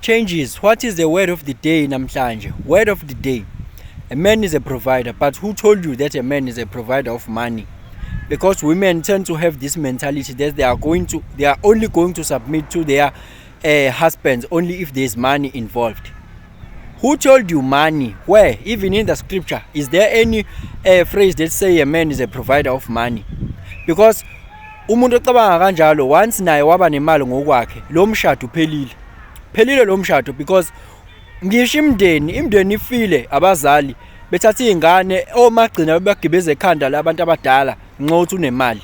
changes. What is the word of the day namhlanje? Word of the day: a man is a provider. But who told you that a man is a provider of money? Because women tend to have this mentality that they are only going to submit to their husbands only if there's money involved. Who told you money? Where? Even in the scripture, is there any phrase that say a man is a provider of money? Because umuntu ocabanga kanjalo, once naye waba nemali ngokwakhe, lo mshado uphelile lo mshado. Because ngisho imndeni ifile, abazali bethatha izingane omagcina bebagibeza ekhanda labantu abadala nxa unemali.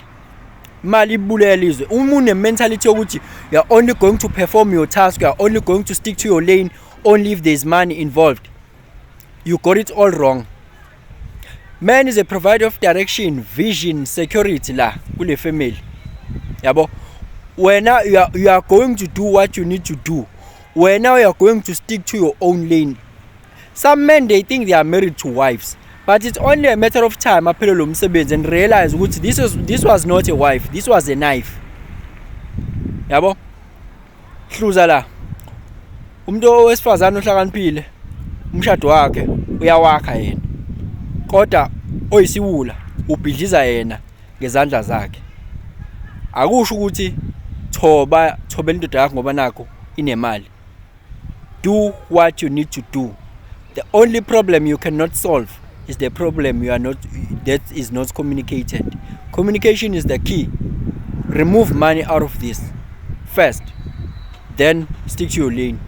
Imali ibulela izwe. Uma une mentality yokuthi you are only going to perform your task, you are only going to stick to your lane only if there is money involved, you got it all wrong. Man is a provider of direction, vision, security la kule family. Yabo, wena you are going to do what you need to do. Wena you are going to stick to your own lane. Some men, they think they are married to wives, but it's only a matter of time aphele lo msebenzi and realize ukuthi this was not a wife, this was a knife. Yabo, hluza la. Umuntu wesifazane ohlakaniphile, umshado wakhe uyawakha yena, kodwa oyisiwula ubhidliza yena ngezandla zakhe. Akusho ukuthi thobela indoda yakho ngoba nakho inemali. Do what you need to do. The only problem you cannot solve is the problem that is not communicated. Communication is the key. Remove money out of this first, then stick to your lane.